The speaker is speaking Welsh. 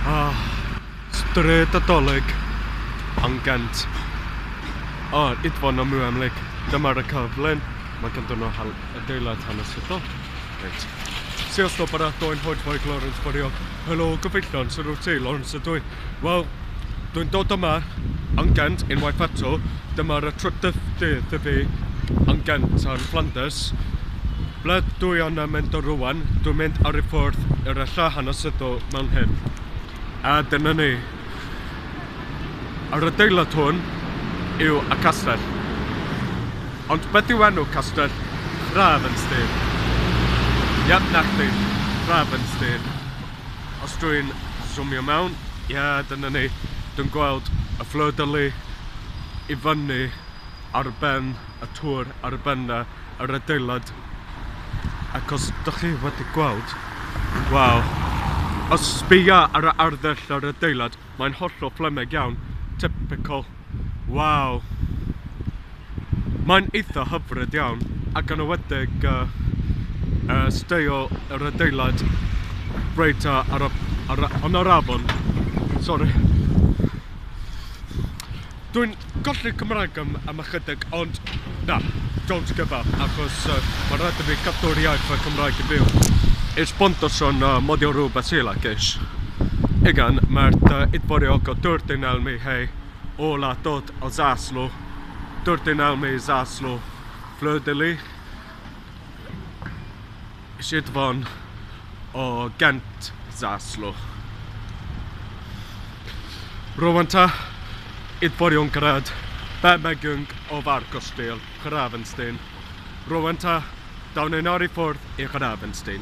Ah, stryd y Dolig yn Ghent. O, itt van a műemlék. Dyma'r y cyflun. Mae ganddyn nhw hal adeilad hanesyddol. Reit. Sziasztok, barátaim, hogy vagy Lawrence vagyok. Helo, gyfeillion, sut wyt ti, Lawrence ydw i. Wel, dwi'n dod yma yn Ghent unwaith eto. Dyma'r y trydydd dydd i fi yn Ghent yn Flanders. Ble dwi yn mynd o rwan, dwi'n mynd ar y ffordd i'r lle hanesyddol mewn hyn. A dyna ni. Yr adeilad hwn yw y castell. Ond beth yw enw castell Gravensteen? Iep, na chdi. Gravensteen. Os dwi'n zoomio mewn, ie, yeah, dyna ni. Dwi'n gweld y fleur de lis i fyny ar ben y tŵr, ar ben yr adeilad. Ac os dych chi wedi gweld, waw, os sbia ar y arddull yr adeilad, mae'n hollol Fflemeg iawn. Typical. Waw. Mae'n eitha hyfryd iawn, ac yn enwedig steil yr adeilad reit ar yr afon. Sorry. Dwi'n golli Cymraeg am ychydig, ond na, don't give up, achos mae rhaid i fi cadw'r iaith y Cymraeg i fyw. És pontosan magyarul beszélek is. Igen, mert itt vagyok a történelmi hely, ahol látott a zászló, történelmi zászló, fleur de lis, és itt van a Gent zászló. Rwan ta, itt vagyunk rád, bemegyünk a várkastély, Gravensteen. Rwan ta, down in i ffwrdd i Gravensteen.